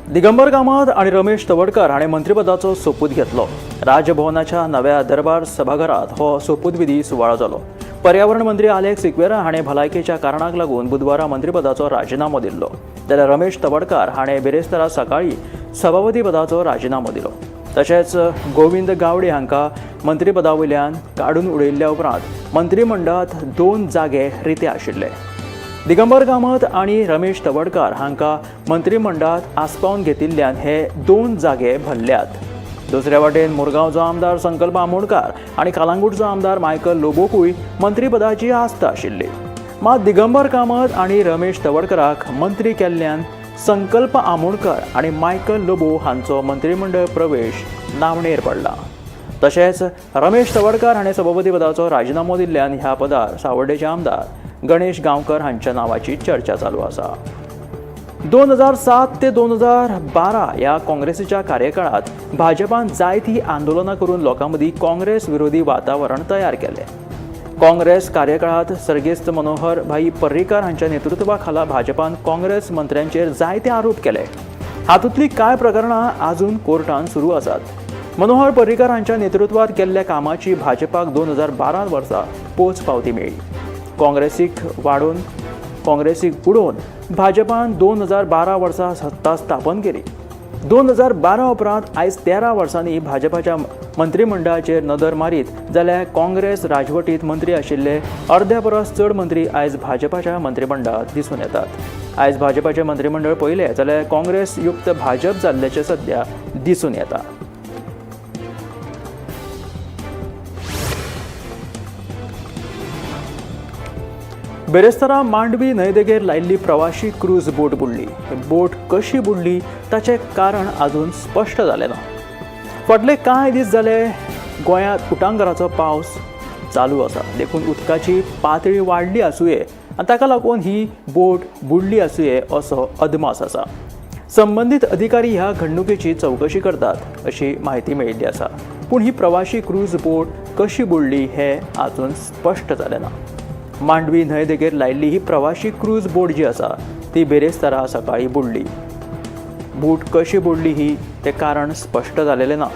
दिगंबर कामत आनी रमेश तवडकर हाणें मंत्रीपदाचो सोपूत घेतलो. राजभवनाच्या नव्या दरबार सभाघरात हो सोपूतविधी सुवाळो जालो. पर्यावरण मंत्री आलेक्स सिक्वेरा हाणें भलायकेच्या कारणाक लागून बुधवारा मंत्रीपदाचो राजिनामो दिल्लो, जाल्यार रमेश तवडकार हाणें बिरेस्तारा सकाळी सभापती पदाचो राजिनामो दिलो. तशेंच गोविंद गावडे हांकां मंत्रीपदा वयल्यान काडून उडयिल्ल्या उपरांत मंत्रिमंडळांत 2 जागे रिते आशिल्ले. दिगंबर कामत आनी रमेश तवडकार हांकां मंत्रिमंडळांत आस्पावन घेतिल्ल्यान हे 2 जागे भरल्यात. दुसऱ्या वाटेन मुरगांवचो आमदार संकल्प आमोणकार आनी कालांगूटचो आमदार मायकल लोबोकूय मंत्रीपदाची आस्त आशिल्ली. मात दिगंबर कामत आनी रमेश तवडकराक मंत्री केल्ल्यान संकल्प आमोणकर आनी मायकल लोबो हांचो मंत्रिमंडळ प्रवेश नामणेर पडला. तशेंच रमेश तवडकार हाणें सभापती पदाचो राजिनामो दिल्ल्यान ह्या पदार सावर्डेचे आमदार गणेश गांवकर हांच्या नांवाची चर्चा चालू आसा. 2007 ते 2012 ह्या काँग्रेसीच्या कार्यकाळात भाजपान जायतीं आंदोलनां करून लोकां मदीं काँग्रेस विरोधी वातावरण तयार केलें. काँग्रेस कार्यकाळात सर्गेस्त मनोहर भाई पर्रीकार हांच्या नेतृत्वा खाला भाजपान काँग्रेस मंत्र्यांचेर जायते आरोप केले. हातूंतलीं कांय प्रकरणां आजून कोर्टान सुरू आसात. मनोहर पर्रीकार हांच्या नेतृत्वात केल्ल्या कामाची भाजपाक 2012 वर्सा पोच पावती मेळ्ळी. काँग्रेसीक उडोवन भाजपान 2012 वर्सा सत्ता स्थापन केली. 2012 उपरांत आयज 13 वर्सांनी भाजपाच्या मंत्रिमंडळाचेर नदर मारीत जाल्यार काँग्रेस राजवटीत मंत्री आशिल्ले अर्द्या परस चड मंत्री आयज भाजपाच्या मंत्रिमंडळांत दिसून येतात. आयज भाजपाचें मंत्रिमंडळ पळयलें जाल्यार काँग्रेस युक्त भाजप जाल्ल्याचें सद्या दिसून येता. बेरेस्तारा मांडवी न्हंयदेगेर लायिल्ली प्रवाशी क्रूज बोट बुडली. बोट कशी बुडली ताचें कारण अजून स्पश्ट जालें ना. फाटले कांय दीस जाले गोंयांत उटांगराचो पावस चालू आसा, देखून उदकाची पातळी वाडली आसुये आनी ताका लागून ही बोट बुडली आसुये असो अदमास आसा. संबंदीत अधिकारी ह्या घडणुकेची चवकशी करतात अशी म्हायती मेळिल्ली आसा, पूण ही प्रवाशी क्रूज बोट कशी बुडली हें अजून स्पश्ट जालें ना. मांडवी न्हंयदेगेर लायिल्ली ही प्रवाशी क्रूज बोट जी आसा ती बेरेस्तारा सकाळी बुडली. बोट कशी बुडली ही तें कारण स्पश्ट जालेलें ना.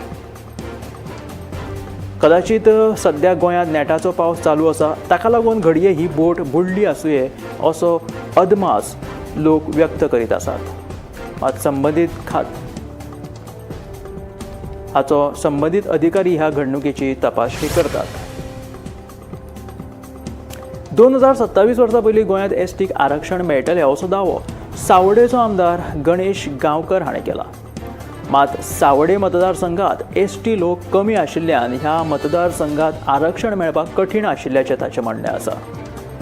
कदाचित सद्या गोंयांत नेटाचो पावस चालू आसा, ताका लागून घडये ही बोट बुडली आसुये असो अदमास लोक व्यक्त करीत आसात. मात संबंदीत हाचो संबंदीत अधिकारी ह्या घडणुकेची तपासणी करतात. 2027 वर्सां पयलीं गोंयांत एसटीक आरक्षण मेळटलें असो दावो सावडेचो आमदार गणेश गांवकर हाणें केला. मात सावडे मतदारसंघात एसटी लोक कमी आशिल्ल्यान ह्या मतदारसंघात आरक्षण मेळपाक कठीण आशिल्ल्याचें ताचें म्हणणें आसा.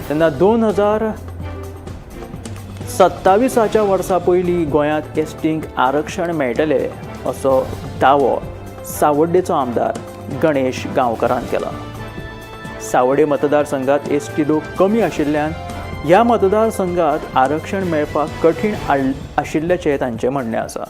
तेन्ना 2027 वर्सा पयलीं गोंयांत एसटींक आरक्षण मेळटलें असो दावो सावड्डेचो आमदार गणेश गांवकरान केला. सावडे मतदारसंघात एसटी लोक कमी आशिल्ल्यान ह्या मतदारसंघात आरक्षण मेळपाक कठीण आशिल्ल्याचें तांचें म्हणणें आसा.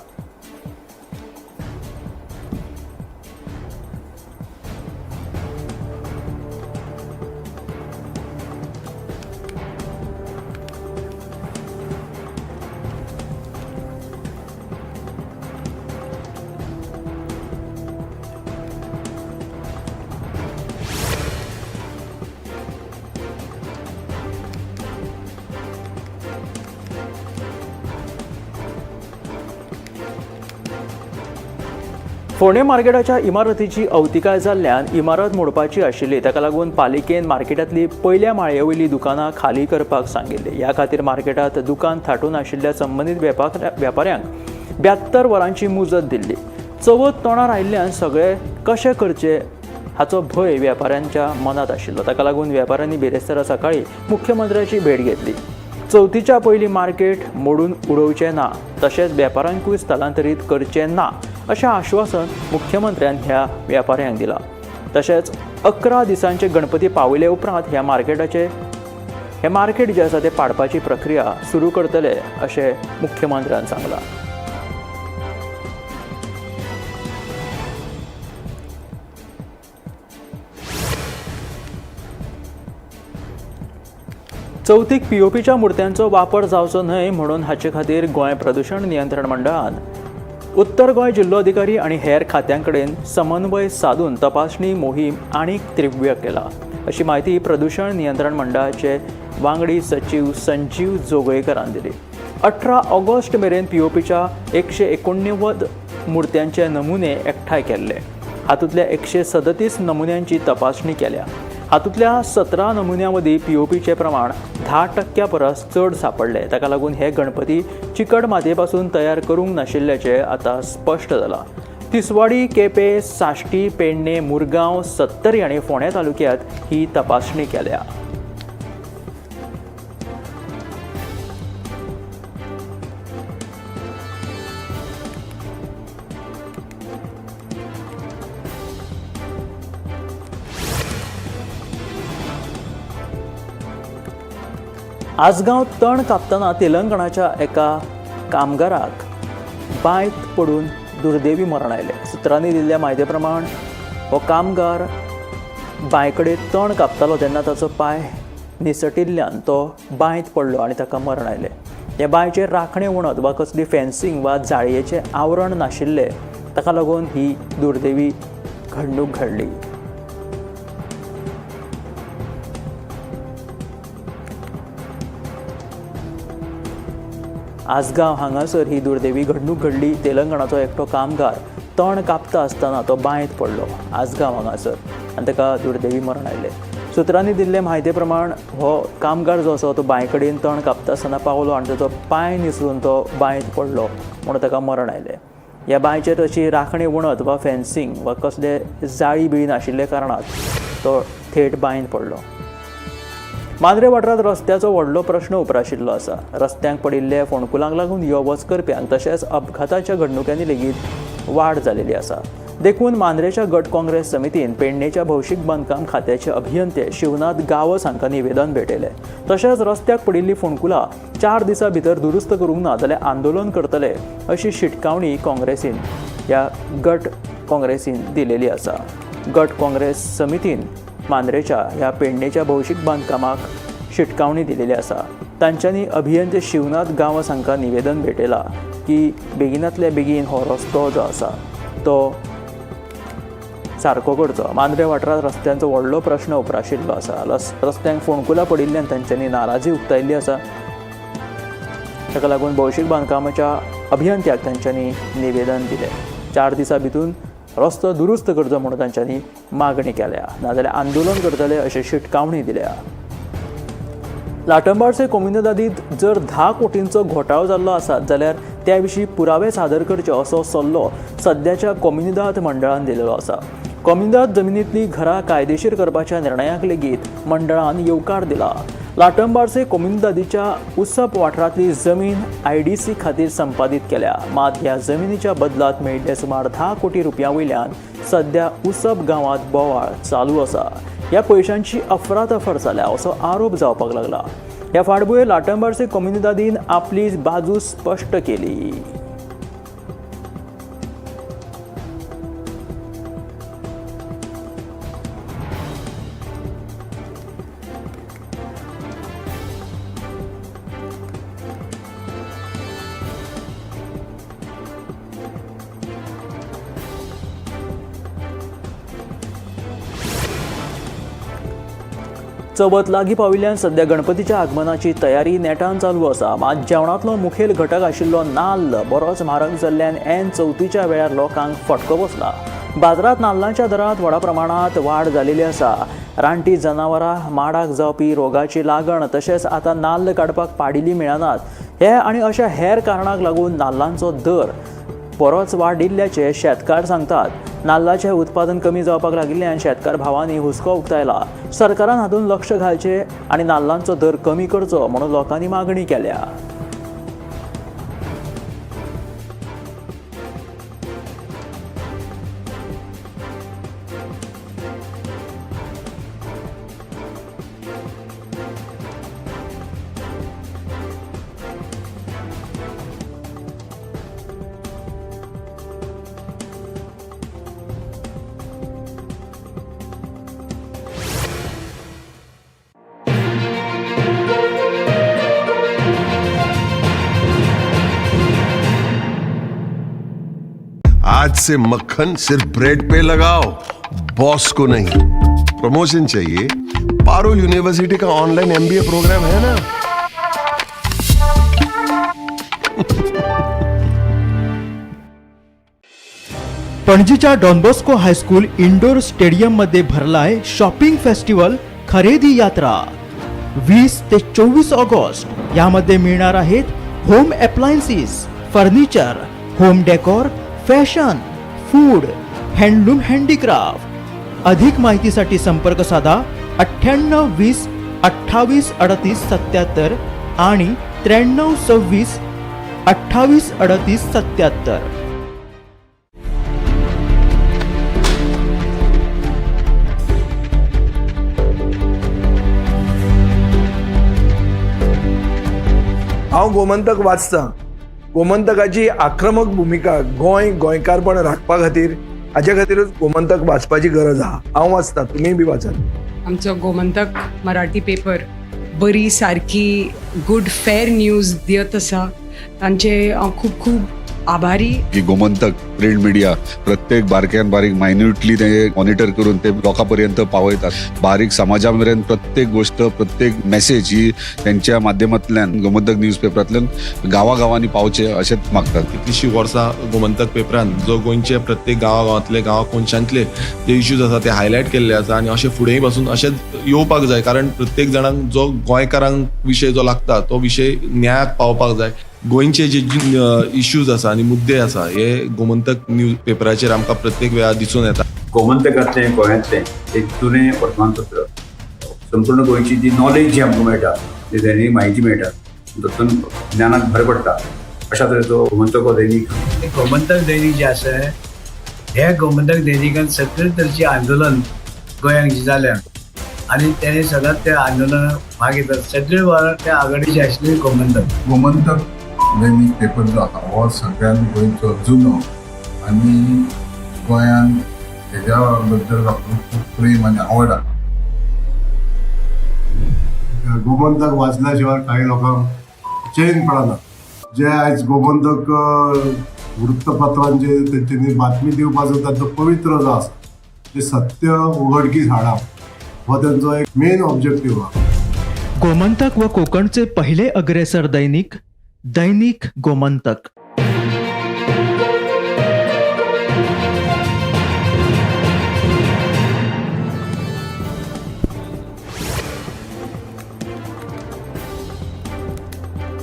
फोंडें मार्केटाच्या इमारतीची अवतिकाय जाल्ल्यान इमारत मोडपाची आशिल्ली. ताका लागून पालिकेन मार्केटांतली पयल्या माळये वयली दुकानां खाली करपाक सांगिल्ली. ह्या खातीर मार्केटांत दुकान थाटून आशिल्ल्या संबंदीत वेपाऱ्यांक 72 वरांची मुजत दिल्ली. चवथ तोंडार आयिल्ल्यान सगळे कशें करचे हाचो भंय वेपाऱ्यांच्या मनांत आशिल्लो. ताका लागून वेपाऱ्यांनी बिरेस्तारा सकाळीं मुख्यमंत्र्याची भेट घेतली. चवथीच्या पयलीं मार्केट मोडून उडोवचें ना, तशेंच वेपाऱ्यांकूय स्थलांतरीत करचें ना अशें आश्वासन मुख्यमंत्र्यान ह्या वेपाऱ्यांक दिलां. तशेंच 11 दिसांचे गणपती पावयले उपरांत ह्या मार्केटाचे हें मार्केट जें आसा तें पाडपाची प्रक्रिया सुरू करतले अशें मुख्यमंत्र्यान सांगलां. चवथीक पीओपीच्या मुर्त्यांचो वापर जावचो न्हय म्हणून हाचे खातीर गोंय प्रदूषण नियंत्रण मंडळान उत्तर गोंय जिल्लोधिकारी आनी हेर खात्यां कडेन समन्वय सादून तपासणी मोहीम आनीक तीव्र केला अशी म्हायती प्रदूषण नियंत्रण मंडळाचे वांगडी सचीव संजीव जोगळेकरान दिली. 18 ऑगस्ट मेरेन पीओपीच्या 189 मूर्त्यांचे नमुने एकठांय केल्ले. हातूंतल्या 137 नमुन्यांची तपासणी केल्या. हातूंतल्या 17 नमुन्यां मदीं पीओपीचें प्रमाण 10% परस चड सांपडलें. ताका लागून हे गणपती चिकट मातये पासून तयार करूंक नाशिल्ल्याचें आतां स्पश्ट जालां. तिसवाडी, केपें, साश्टी, पेडणें, मुरगांव, सत्तरी आनी फोंडें तालुक्यांत ही तपासणी केल्या. आजगांव तण कापतना तेलंगणाच्या एका कामगाराक बांयत पडून दुर्दैवी मरण आयलें. सुत्रांनी दिल्ल्या म्हायती प्रमाण हो कामगार बांयकडे तण कापतालो तेन्ना ताचो पांय निसटिल्ल्यान तो बांयत पडलो आनी ताका मरण आयलें. ह्या बांयचेर राखणे वणत वा कसली फेन्सिंग वा जाळयेचें आवरण नाशिल्लें, ताका लागून ही दुर्दैवी घडणूक घडली. आजगांव हांगासर ही दुर्दैवी घडणूक घडली. तेलंगणाचो एकटो कामगार तण कापता आसतना तो बांयत पडलो आजगांव हांगासर आनी ताका दुर्दैवी मरण आयलें. सुत्रांनी दिल्ले म्हायती प्रमाण हो कामगार जो आसा तो बांय कडेन तण कापता आसतना पावलो आनी ताचो पांय निसरून तो बांयत पडलो म्हणून ताका मरण आयलें. ह्या बांयचेर अशी राखणे वणत वा फेन्सिंग वा कसले जाळी बिळी नाशिल्ले कारणान तो थेट बांयत पडलो. मांद्रे वाठारांत रस्त्याचो व्हडलो प्रश्न उप्राशिल्लो आसा. रस्त्यांक पडिल्ल्या फोंडकुलांक लागून यो वच करप्यांक तशेंच अपघाताच्या घडणुकांनी लेगीत वाड जालेली आसा. देखून मांद्रेच्या गट काँग्रेस समितीन पेडणेच्या भौशीक बांदकाम खात्याचे अभियंते शिवनाथ गावस हांकां निवेदन भेटयलें. तशेंच रस्त्याक पडिल्ली फोंडकुलां 4 दिसां भितर दुरुस्त करूंक ना जाल्यार आंदोलन करतले अशी शिटकावणी काँग्रेसीन ह्या गट काँग्रेसीन दिलेली आसा. गट काँग्रेस समितीन मांद्रेच्या ह्या पेडणेच्या भौशीक बांदकामाक शिटकावणी दिलेली आसा. तांच्यांनी अभियंते शिवनाथ गांवस हांकां निवेदन भेटयलां की बेगिनांतल्या बेगीन हो रस्तो जो आसा तो सारको करचो. मांद्रे वाठारांत रस्त्यांचो व्हडलो प्रश्न उप्राशिल्लो आसा. रस्त्यांक फोंडकुलां पडिल्ल्यान तांच्यांनी नाराजी उक्तायल्ली आसा. ताका लागून भौशीक बांदकामाच्या अभियंत्याक तांच्यांनी निवेदन दिलें. 4 दिसां भितून रस्तो दुरुस्त करचो म्हणून तांच्यांनी मागणी केल्या, नाजाल्यार आंदोलन करतले अशी शिटकावणी दिल्या. लाटंबार्से कोमुनिदादीत जर 10 कोटींचो घोटाळो जाल्लो आसा जाल्यार त्या विशीं पुरावे सादर करचे असो सल्लो सद्याच्या कोमुनिदाद मंडळान दिलेलो आसा. कोमुनिदाद जमिनींतली घरां कायदेशीर करपाच्या निर्णयाक लेगीत मंडळान येवकार दिला. लाटंबार्से कोमुनिदादीच्या उसप वाठारांतली जमीन आयडीसी खातीर संपादीत केल्या, मात ह्या जमिनीच्या बदलांत मेळिल्ले सुमार 10 कोटी रुपया वयल्यान सद्या उसप गांवांत बोवाळ चालू आसा. ह्या पयशांची अफरातफर जाल्या असो आरोप जावपाक लागला. ह्या फाटभुंयेर लाटंबार्से कोमुनिदादीन आपली बाजू स्पश्ट केली. चवथ लागीं पाविल्ल्यान सद्या गणपतीच्या आगमनाची तयारी नेटान चालू आसा. मात जेवणांतलो मुखेल घटक आशिल्लो नाल्ल बरोच म्हारग जाल्ल्यान ऐन चवथीच्या वेळार लोकांक फटको बसला. बाजारांत नाल्लांच्या दरांत व्हडा प्रमाणांत वाड जालेली आसा. रानटी जनावरां माडाक जावपी रोगाची लागण तशेंच आतां नाल्ल काडपाक पाडिल्ली मेळनात हे आनी अशा हेर कारणांक लागून नाल्लांचो दर बरोच वाडिल्ल्याचें शेतकार सांगतात. नाल्लाचें उत्पादन कमी जावपाक लागिल्ल्यान शेतकार भावांनी हुस्को उक्तायला. सरकारान हातूंत लक्ष घालचें आनी नाल्लांचो दर कमी करचो म्हणून लोकांनी मागणी केल्या. आज से मक्खन सिर्फ ब्रेड पे लगाओ, बॉस को नहीं। प्रमोशन चाहिए? पारुल यूनिवर्सिटी का ऑनलाइन एमबीए प्रोग्राम है ना। पणजीच्या डॉनबॉस्को हायस्कूल इंडोर स्टेडियममध्ये भरलाय शॉपिंग फेस्टिवल खरेदी यात्रा. 20 ते 24 ऑगस्ट यामध्ये मिळणार आहेत home appliances, furniture, home decor, fashion, food, handloom, handicraft. अधिक माहितीसाठी संपर्क साधा 9820283877 आणि 9326283877. हांव गोमंतक वाचतां. गोमंतकाची आक्रमक भुमिका गोंय गोंयकारपण राखपा खातीर, हाजे खातीरूच गोमंतक वाचपाची गरज आहा. हांव वाचतां, तुमीय बी वाचात. आमचो गोमंतक मराठी पेपर बरी सारकी गुड फेर न्यूज दियत आसा. तांचे हांव खूब खूब आभारी. की गोमंतक प्रिंट मिडिया प्रत्येक बारक्यान बारीक मायन्युटली ते मॉनिटर करून ते लोकां पर्यंत पावयतात. बारीक समाजा मेरेन प्रत्येक गोष्ट, प्रत्येक मेसेज ही त्यांच्या माध्यमांतल्यान गोमंतक न्यूज पेपरांतल्यान गांवागांवांनी पावचे अशेंच मागतात. कितलीशीं वर्सां गोमंतक पेपरान जो गोंयचे प्रत्येक गांवागांवांतले, गांवा कोनशांतले जे इश्यूज आसा ते हायलायट केल्ले आसा आनी अशें फुडेंय पासून अशेंच येवपाक जाय, कारण प्रत्येक जाणांक जो गोंयकारांक विशय जो लागता तो विशय न्यायाक पावपाक जाय. गोंयचे जे इश्यूज आसा आनी मुद्दे आसा हे गोमंतक न्यूज पेपराचेर आमकां प्रत्येक वेळार दिसून येता. गोमंतकांतलें, गोंयांतलें एक जुनें वर्तमानपत्र. संपूर्ण गोंयची जी नॉलेज जी आमकां मेळटा, जी दैनीक म्हायती मेळटा, तातूंत ज्ञानाक भर पडटा. अशा तरेचो गोमंतक हो दैनीक. गोमंतक दैनिक जे आसा, हे गोमंतक दैनिकान सगळे तरेचे आंदोलन गोंयांत जे जाल्या आनी तेणे सदांच त्या आंदोलनात भाग घेतात. सगळे वावर त्या आघाडीचे आशिल्ले गोमंतक. गोमंतक दैनीक पेपर जो आसा हो सगळ्यान गोंयचो जुनो आनी गोंयान हेज्या बद्दल लोकांक खूब प्रेम आनी आवड आसा. गोमंतक वाचल्या शिवाय काही लोकांक चैन पडना. जे आयज गोमंतक वृत्तपत्रांचे तेंच्यांनी बातमी दिवपाचो तांचो पवित्र जो आसा, जे सत्य उघडकीस हाडप हो तेंचो एक मेन ऑब्जेक्टीव आहा. गोमंतक व कोकणचे पहिले अग्रेसर दैनिक, दैनिक गोमंतक.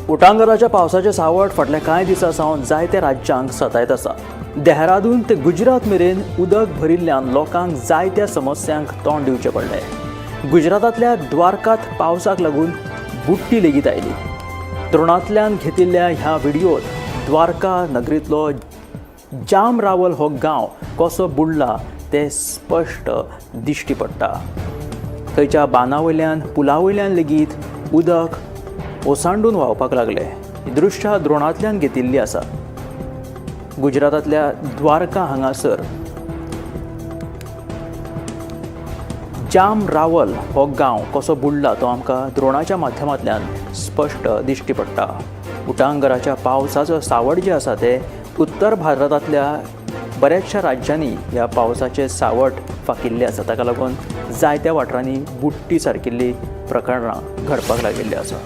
उटांगराच्या पावसाचें सावट फाटल्या कांय दिसां सावन जायत्या राज्यांक सतायत आसा. देहरादून ते गुजरात मेरेन उदक भरिल्ल्यान लोकांक जायत्या समस्यांक तोंड दिवचें पडलें. गुजरातांतल्या द्वारकात पावसाक लागून बुडटी लेगीत आयली. द्रोणांतल्यान घेतिल्ल्या ह्या व्हिडियोत द्वारका नगरींतलो जाम रावल हो गांव कसो बुडला तें स्पश्ट दिश्टी पडटा. थंयच्या बांदा वयल्यान, पुला वयल्यान लेगीत उदक ओसांडून व्हांवपाक लागलें. ही दृश्यां द्रोणांतल्यान घेतिल्ली आसा. गुजरातांतल्या द्वारका हांगासर जाम रावल हो गांव कसो बुडला तो आमकां द्रोणाच्या माध्यमांतल्यान स्पश्ट दिश्टी पडटा. उटांगराच्या पावसाचो सावट जें आसा तें उत्तर भारतांतल्या बऱ्याचशा राज्यांनी ह्या पावसाचें सावट फाकिल्लें आसा. ताका लागून जायत्या वाठारांनी बुडटी सारकिल्लीं प्रकरणां घडपाक लागिल्लीं आसा.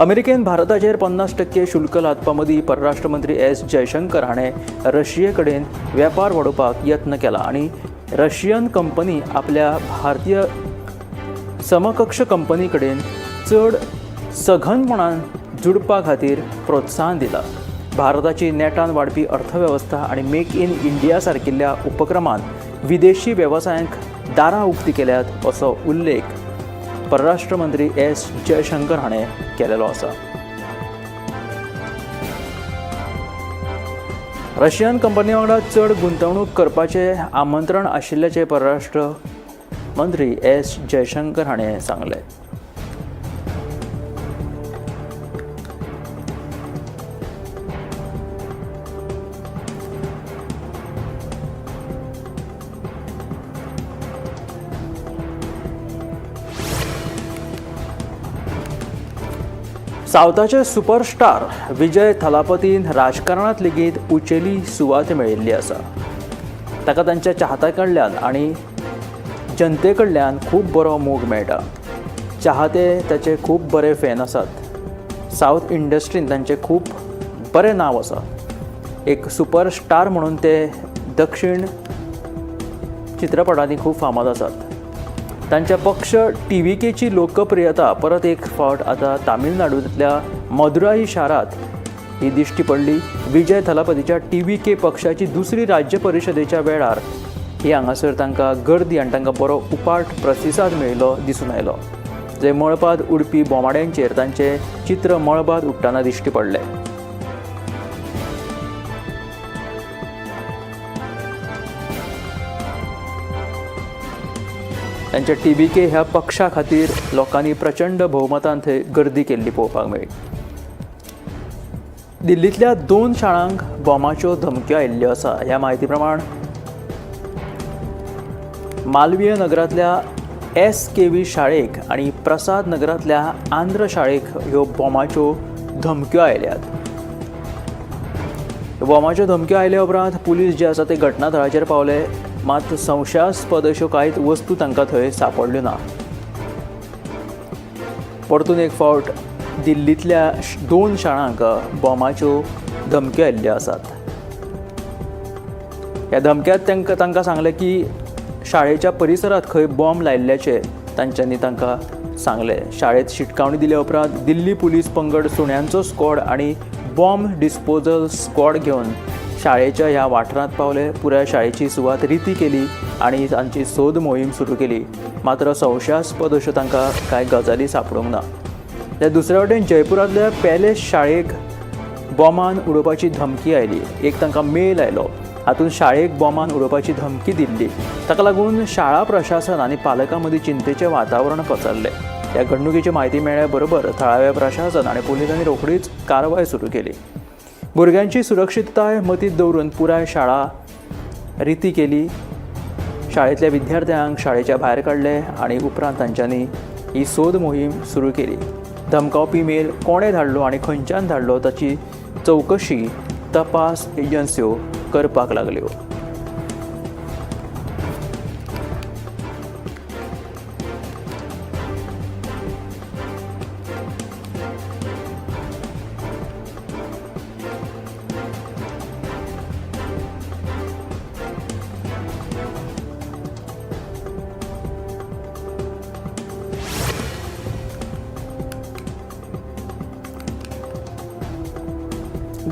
अमेरिकेन भारताचेर 50% शुल्क लादपा मदीं परराष्ट्र मंत्री एस जयशंकर हाणें रशिये कडेन वेपार वाडोवपाक यत्न केला आनी रशियन कंपनी आपल्या भारतीय समकक्ष कंपनी कडेन चड सघनपणान जुडपा खातीर प्रोत्साहन दिलां. भारताची नेटान वाडपी अर्थवेवस्था आनी मेक इन इंडिया सारकिल्ल्या उपक्रमान विदेशी वेवसायांक दारां उक्ती केल्यात असो उल्लेख परराष्ट्र मंत्री एस जयशंकर हाणें केलेलो आसा. रशियन कंपनी वांगडा चड गुंतवणूक करपाचें आमंत्रण आशिल्ल्याचें परराष्ट्र मंत्री एस जयशंकर हाणें सांगलें. सावथाचे सुपरस्टार विजय थलापतीन राजकारणांत लेगीत उंचेली सुवात मेळिल्ली आसा. ताका तांच्या चाहत्या कडल्यान आनी जनते कडल्यान खूब बरो मोग मेळटा. चाहते ताचे खूब बरे फॅन आसात. सावथ इंडस्ट्रीन तांचें खूब बरें नांव आसा. एक सुपरस्टार म्हणून ते दक्षिण चित्रपटांनी खूब फामाद आसात. तांच्या पक्ष टीव्हीकेची लोकप्रियता परत एक फावट आतां तामिळनाडूंतल्या मदुराई शारांत ही दिश्टी पडली. विजय थलापतीच्या टीव्हीके पक्षाची दुसरी राज्य परिशदेच्या वेळार ही हांगासर तांकां गर्दी आनी तांकां बरो उपाट प्रतिसाद मेळिल्लो दिसून आयलो. जे मळबांत उडपी बोमाड्यांचेर तांचें चित्र मळबांत उडटना दिश्टी पडलें. तांच्या टीव्हीके ह्या पक्षा खातीर लोकांनी प्रचंड भोवमतान थंय गर्दी केल्ली पळोवपाक मेळ्ळी. दिल्लींतल्या 2 शाळांक बॉमाच्यो धमक्यो आयिल्ल्यो आसा. ह्या म्हायती प्रमाण मालवीय नगरांतल्या SKV शाळेक आनी प्रसाद नगरांतल्या आंध्र शाळेक ह्यो बॉमाच्यो धमक्यो आयल्यात. बॉमाच्यो धमक्यो आयल्या उपरांत पुलीस जे आसा ते घटना थळाचेर पावले, मात संशयास्पद अश्यो कांयच वस्तू तांकां थंय सांपडल्यो ना. परतून एक फावट दिल्लींतल्या 2 शाळांक बॉमाच्यो धमक्यो आयिल्ल्यो आसात. ह्या धमक्यांत तांकां सांगलें की शाळेच्या परिसरांत खंय बॉम्ब लायिल्ल्याचें तांच्यांनी तांकां सांगलें. शाळेंत शिटकावणी दिल्या उपरांत दिल्ली पुलीस पंगड सुण्यांचो स्क्वॉड आनी बॉम्ब डिस्पोजल स्क्वॉड घेवन शाळेच्या ह्या वाठारांत पावले. पुराय शाळेची सुवात रिती केली आनी तांची सोद मोहीम सुरू केली. मात्र संशयास्पद अश्यो तांकां कांय गजाली सांपडूंक ना. त्या दुसऱ्या वटेन जयपुरांतल्या पॅलेस शाळेक बॉमान उडोवपाची धमकी आयली. एक तांकां मेल आयलो, हातूंत शाळेक बॉमान उडोवपाची धमकी दिल्ली. ताका लागून शाळा प्रशासन आनी पालकां मदीं चिंतेचें वातावरण पसरलें. ह्या घडणुकेची म्हायती मेळ्ळ्या बरोबर थळाव्या प्रशासन आनी पुलिसांनी रोखडीच कारवाय सुरू केली. भुरग्यांची सुरक्षितताय मतींत दवरून पुराय शाळा रिती केली. शाळेंतल्या विद्यार्थ्यांक शाळेच्या भायर काडले आनी उपरांत तांच्यांनी ही सोद मोहीम सुरू केली. धमकावपी मेल कोणें धाडलो आनी खंयच्यान धाडलो ताची चवकशी तपास एजन्स्यो करपाक लागल्यो.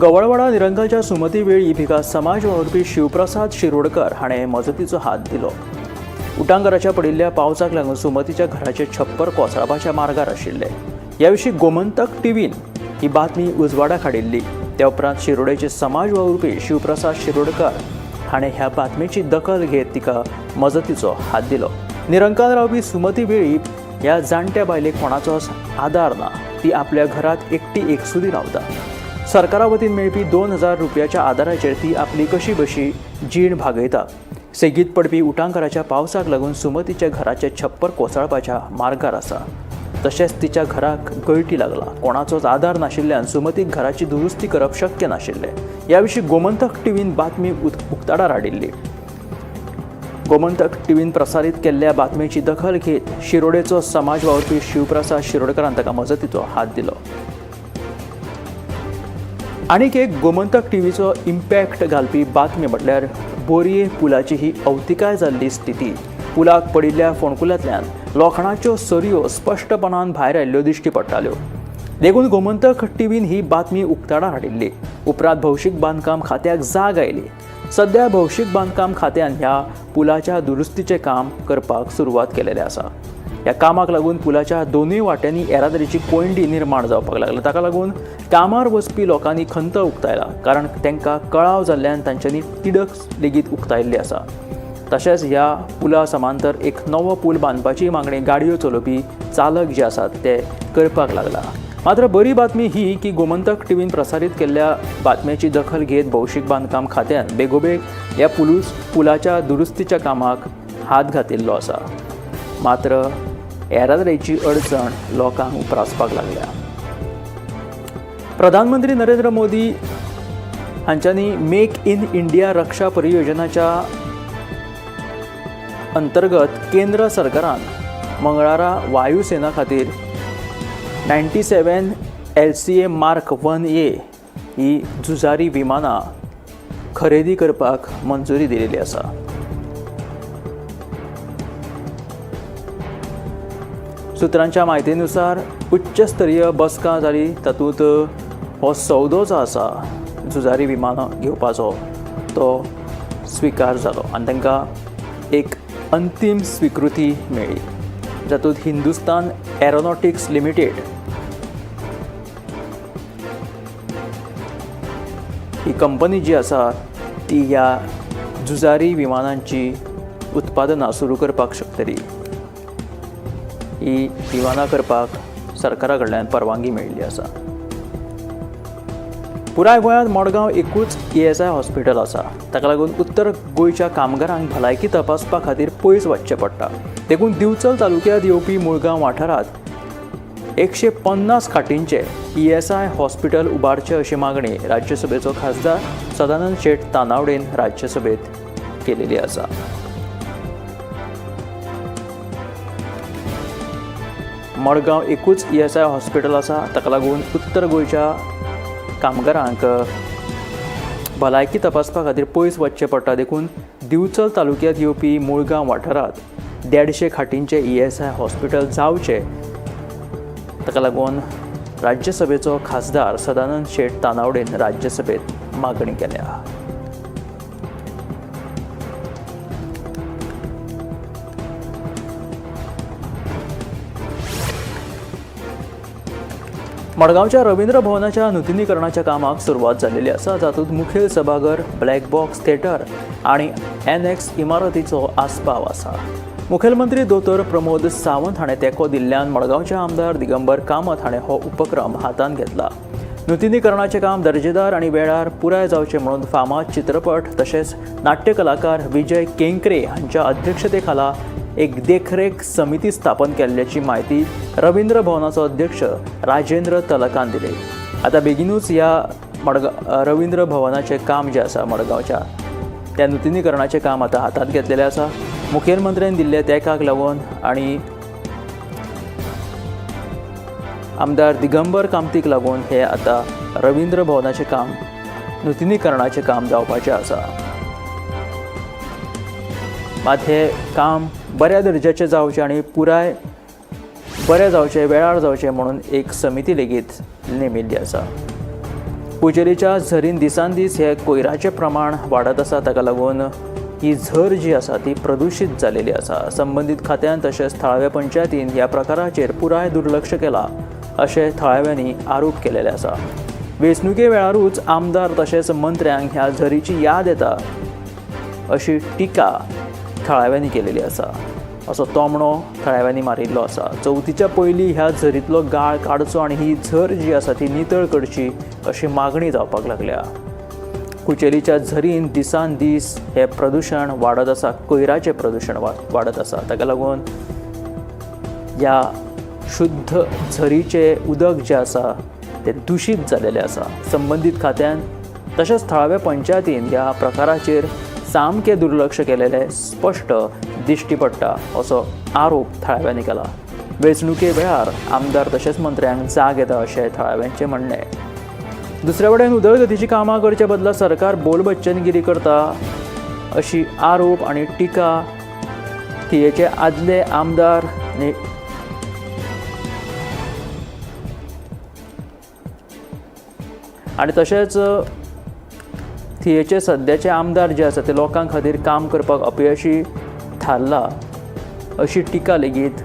गवळवाडा निरंकालच्या सुमती वेळी भिका समाज वावुरपी शिवप्रसाद शिरोडकर हाणें मजतीचो हात दिलो. उटांगराच्या पडिल्ल्या पावसाक लागून सुमतीच्या घराचें छप्पर कोसळपाच्या मार्गार आशिल्लें. ह्या विशीं गोमंतक टीव्हीन ही बातमी उजवाडाक हाडिल्ली. त्या उपरांत शिरोडेचे समाज वावुरपी शिवप्रसाद शिरोडकर हाणें ह्या बातमेची दखल घेत तिका मजतीचो हात दिलो. निरंकाल रावपी सुमती वेळीप ह्या जाणट्या बायलेक कोणाचोच आदार ना. ती आपल्या घरांत एकटी एकसुरी रावता. सरकारा वतीन मेळपी 2000 रुपयाच्या आदाराचेर ती आपली कशी बशी जीण भागयता. सेगीत पडपी उटांकराच्या पावसाक लागून सुमतीच्या घराचें छप्पर कोसळपाच्या मार्गार आसा. तशेंच तिच्या घराक गळटी लागला. कोणाचोच आदार नाशिल्ल्यान सुमतीक घराची दुरुस्ती करप शक्य नाशिल्लें. ह्या विशीं गोमंतक टीव्हीन बातमी उक्ताडार हाडिल्ली. गोमंतक टीव्हीन प्रसारीत केल्ल्या बातमेची दखल घेत शिरोडेचो समाज वावुरपी शिवप्रसाद शिरोडकरान ताका मजतीचो हात दिलो. आनीक एक गोमंतक टीव्हीचो इम्पॅक्ट घालपी बातमी म्हटल्यार बोरये पुलाची ही अवतिकाय जाल्ली स्थिती. पुलाक पडिल्ल्या फोंडकुलांतल्यान लोखणाच्यो सरयो स्पश्टपणान भायर आयिल्ल्यो दिश्टी पडटाल्यो. देखून गोमंतक टीव्हीन ही बातमी उक्ताडार हाडिल्ली. उपरांत भौशीक बांदकाम खात्याक जाग आयली. सध्या भौशीक बांदकाम खात्यान ह्या पुलाच्या दुरुस्तीचें काम करपाक सुरवात केलेलें आसा. ह्या कामाक लागून पुलाच्या दोनूय वाट्यांनी येरादारीची कोंयडी निर्माण जावपाक लागली. ताका लागून कामार वचपी लोकांनी खंत उक्तायला, कारण तांकां कळाव जाल्ल्यान तांच्यांनी तिडक लेगीत उक्तायल्ली आसा. तशेंच ह्या पुला समांतर एक नवो पूल बांदपाची मागणी गाडयो चलोवपी चालक जे आसात ते करपाक लागला. मात्र बरी बातमी ही की गोमंतक टीव्हीन प्रसारीत केल्ल्या बातम्याची दखल घेत भौशीक बांदकाम खात्यान बेगोबेग ह्या पुलाच्या दुरुस्तीच्या कामाक हात घातिल्लो आसा. मात्र येरादारीची अडचण लोकांक उप्रासपाक लागल्या. प्रधानमंत्री नरेंद्र मोदी हांच्यांनी मेक इन इंडिया रक्षा परियोजनाच्या अंतर्गत केंद्र सरकारान मंगळारा वायुसेना खातीर 97 LCA Mark 1A ही झुजारी विमानां खरेदी करपाक मंजुरी दिलेली आसा. सुत्रांच्या म्हायतीनुसार उच्चस्तरीय बसका जाली, तातूंत हो सौदो जो आसा झुजारी विमानां घेवपाचो तो स्विकार जालो आनी तांकां एक अंतीम स्विकृती मेळ्ळी, जातूंत हिंदुस्तान एरोनॉटिक्स लिमिटेड ही कंपनी जी आसा ती ह्या झुजारी विमानांची उत्पादनां सुरू करपाक शकतली. ही विमानां करपाक सरकारा कडल्यान परवानगी मेळिल्ली आसा. पुराय गोंयांत मडगांव एकूच ESI hospital आसा, ताका लागून उत्तर गोंयच्या कामगारांक भलायकी तपासपा खातीर पयस वचचें पडटा. देखून दिवचल तालुक्यांत येवपी मुळगांव वाठारांत 150 खाटींचें ESI hospital उबारचें अशी मागणी राज्यसभेचो खासदार सदानंद शेट तानावडेन राज्यसभेत केलेली आसा. मडगांव एकूच ESI hospital आसा, ताका लागून उत्तर गोंयच्या कामगारांक भलायकी तपासपा खातीर पयस वचचें पडटा. देखून दिवचल तालुक्यांत येवपी मुळगांव वाठारांत 150 खाटींचें ESI hospital जावचें, ताका लागून राज्यसभेचो खासदार सदानंद शेट तानावडेन राज्यसभेत मागणी केल्या. मडगांवच्या रवींद्र भवनाच्या नुतनीकरणाच्या कामाक सुरवात जाल्लेली आसा, जातूंत मुखेल सभाघर, ब्लॅक बॉक्स थिएटर आनी एनएक्स इमारतीचो आस्पाव आसा. मुखेलमंत्री दोतोर प्रमोद सावंत हाणें तेंको दिल्ल्यान मडगांवचे आमदार दिगंबर कामत हाणें हो उपक्रम हातांत घेतला. नुतनीकरणाचें काम दर्जेदार आनी वेळार पुराय जावचें म्हणून फामाद चित्रपट तशेंच नाट्य कलाकार विजय केंकरे हांच्या अध्यक्षतेखाला एक देखरेख समिती स्थापन केल्ल्याची म्हायती रवींद्र भवनाचो अध्यक्ष राजेंद्र तलकान दिली. आतां बेगीनूच ह्या रवींद्र भवनाचें काम जें आसा मडगांवच्या त्या नुतनीकरणाचें काम आतां हातांत घेतलेलें आसा. मुखेलमंत्र्यान दिल्ल्या तेंकाक लागून आनी आमदार दिगंबर कामतीक लागून हे आतां रवींद्र भवनाचें काम नुतनीकरणाचें काम जावपाचें आसा. मात हें काम बऱ्या दर्जाचें जावचें आनी पुराय बरें जावचें, वेळार जावचें म्हणून एक समिती लेगीत नेमिल्ली आसा. कुचेलीच्या झरीन दिसान दीस हे कोयराचें प्रमाण वाडत आसा, ताका लागून ही झर जी आसा ती प्रदुशीत जालेली आसा. संबंदीत खात्यान तशेंच थळाव्या पंचायतीन ह्या प्रकाराचेर पुराय दुर्लक्ष केलां अशें थळाव्यांनी आरोप केलेले आसा. वेंचणुके वेळारूच आमदार तशेंच मंत्र्यांक ह्या झरीची याद येता अशी टिका थळाव्यांनी केलेली आसा, असो तोमणो थळाव्यांनी मारिल्लो आसा. चवथीच्या पयलीं ह्या झरींतलो गाळ काडचो आनी ही झर जी आसा ती नितळ करची अशी मागणी जावपाक लागल्या. कुचेलीच्या झरीन दिसान दीस हें प्रदुशण वाडत आसा, कोयराचें प्रदुशण वाडत आसा. ताका लागून ह्या शुद्ध झरीचें उदक जें आसा तें दुशीत जालेलें आसा. संबंदीत खात्यान तशेंच थळाव्या पंचायतीन ह्या प्रकाराचेर सामकें दुर्लक्ष केलेलें स्पश्ट दिश्टी पडटा असो आरोप थळाव्यांनी केला. वेंचणुके वेळार आमदार तशेंच मंत्र्यांक जाग येता अशें थळाव्यांचें म्हणणें. दुसऱ्या वटेन उदरगतीची कामां करचे बदला सरकार बोलबच्चनगिरी करता अशी आरोप आनी टिका थियेचे आदले आमदार आनी तशेंच थियेचे सद्याचे आमदार जे आसा ते लोकां खातीर काम करपाक अपयशी थारला अशी टिका लेगीत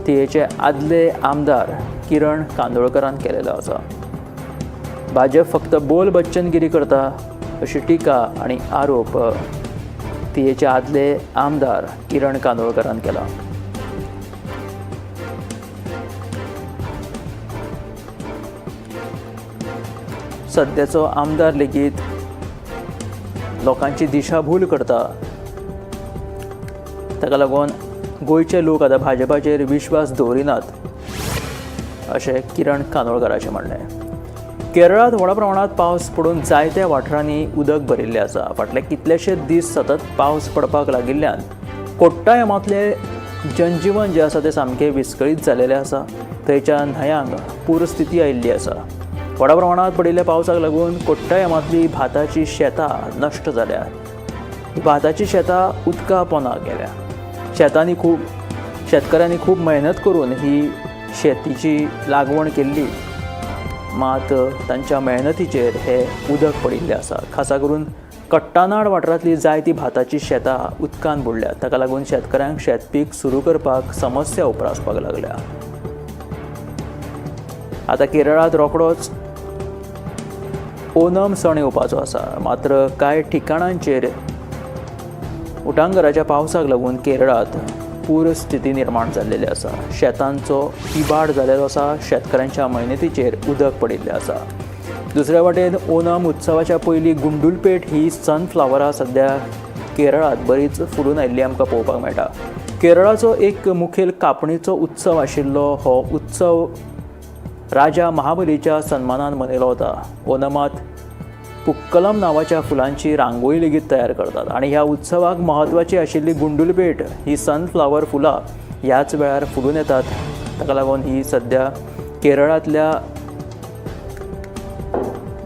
थियेचे आदले आमदार किरण कांदोळकरान केलेलो आसा. भाजप फक्त बोल बच्चनगिरी करता अशी टिका आनी आरोप थियेचे आदले आमदार किरण कांदोळकरान केला. सद्याचो आमदार लेगीत लोकांची दिशाभूल करता, ताका लागून गोंयचे लोक आतां भाजपाचेर विश्वास दवरिनात अशें किरण कांदोळकराचें म्हणणें. केरळांत व्हडा प्रमाणांत पावस पडून जायत्या वाठारांनी उदक भरिल्लें आसा. फाटले कितलेशे दीस सतत पावस पडपाक लागिल्ल्यान कोट्टायमांतलें जनजीवन जें आसा तें सामकें विस्कळीत जालेलें आसा. थंयच्या न्हंयांक पूरस्थिती आयिल्ली आसा. व्हडा प्रमाणांत पडिल्ल्या पावसाक लागून कोट्टायमांतली भाताची शेतां नश्ट जाल्यात. भाताची शेतां उदका पोंदा गेल्या. शेतकऱ्यांनी खूब मेहनत करून ही शेतीची लागवण केल्ली, मात तांच्या मेहनतीचेर हे उदक पडिल्लें आसा. खासा करून कट्टानाड वाठारांतली जायती भाताची शेतां उदकान बुडल्यात. ताका लागून शेतकऱ्यांक शेतपीक सुरू करपाक समस्या उप्रासपाक लागल्या. आतां केरळांत रोखडोच ओणम सण येवपाचो आसा, मात्र कांय ठिकाणांचेर उटांगराच्या पावसाक लागून केरळांत पूरस्थिती निर्माण जाल्लेली आसा. शेतांचो इबाड जाल्लो आसा. शेतकऱ्यांच्या मेहनतीचेर उदक पडिल्लें आसा. दुसऱ्या वाटेन ओणम उत्सवाच्या पयलीं गुंडुलपेट ही सनफ्लावरां सद्या केरळांत बरीच फुलून आयिल्ली आमकां पळोवपाक मेळटा. केरळाचो एक मुखेल कापणीचो उत्सव आशिल्लो हो उत्सव राजा महाबलीच्या सन्मानान मनयलो वता. ओणमात पुक्कलम नांवाच्या फुलांची रांगोळी लेगीत तयार करतात आनी ह्या उत्सवाक म्हत्वाची आशिल्ली गुंडुलपेट ही सनफ्लावर फुलां ह्याच वेळार फुलून येतात. ताका लागून ही सद्या केरळांतल्या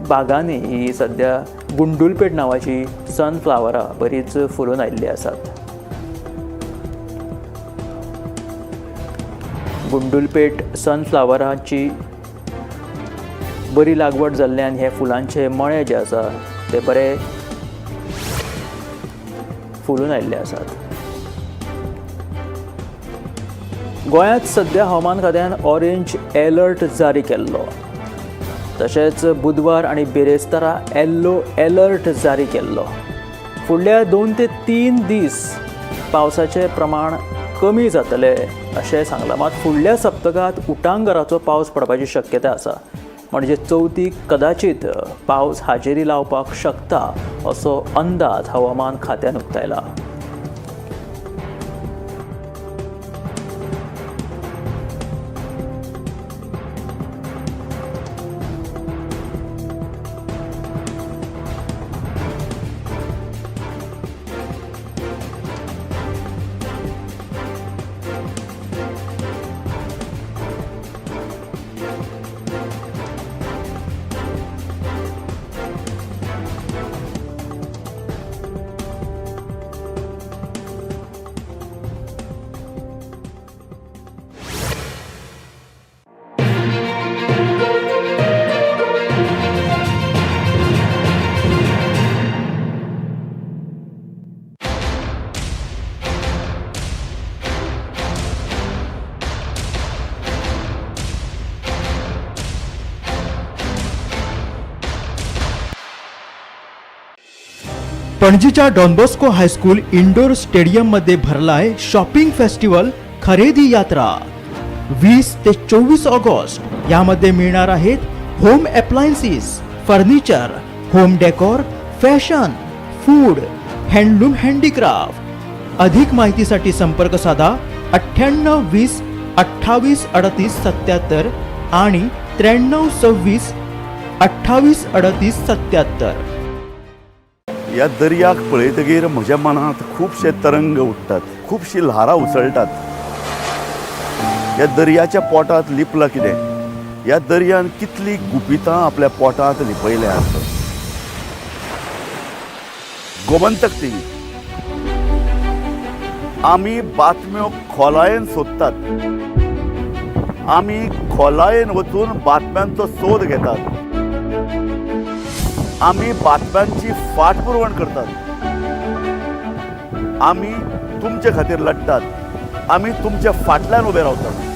बागांनी ही सद्या गुंडुलपेट नांवाची सनफ्लावरां बरीच फुलून आयिल्ली आसात. गुंडुलपेट सनफ्लावराची बरी लागवड जाल्ल्यान हे फुलांचे मळे जे आसा ते बरे फुलून आयिल्ले आसात. गोंयांत सद्या हवामान खात्यान ऑरेंज एलर्ट जारी केल्लो, तशेंच बुधवार आनी बिरेस्तारा येल्लो एलर्ट जारी केल्लो. फुडल्या 2 ते 3 दीस पावसाचें प्रमाण कमी जातलें अशें सांगलां. मात फुडल्या सप्तकांत उटांगराचो पावस पडपाची शक्यता आसा. म्हणजे चवथीक कदाचित पावस हाजेरी लावपाक शकता असो अंदाज हवामान खात्यान उक्तायला. पणजीच्या डॉनबॉस्को हायस्कूल इंडोर स्टेडियममध्ये भरलाय शॉपिंग फेस्टिवल खरेदी यात्रा. 20 ते 24 ऑगस्ट यामध्ये मिळणार आहेत home appliances, furniture, home decor, fashion, food, handloom, handicraft. अधिक माहितीसाठी संपर्क साधा 98 20 28 38 77 आणि 93 26 28 38 77. ह्या दर्याक पळयतगीर म्हज्या मनांत खुबशे तरंग उठ्ठात, खुबशीं ल्हारां उसळटात. ह्या दर्याच्या पोटांत लिपलां कितें? ह्या दर्यान कितलीं गुपितां आपल्या पोटांत लिपयल्यांत? गोमंतक टीव्ही, आमी बातम्यो खोलायेन सोदतात, आमी खोलायेन वचून बातम्यांचो सोद घेतात, आमी बातम्यांची फाटपुरवण करतात, आमी तुमचे खातीर लढटात, आमी तुमच्या फाटल्यान उबे रावतात.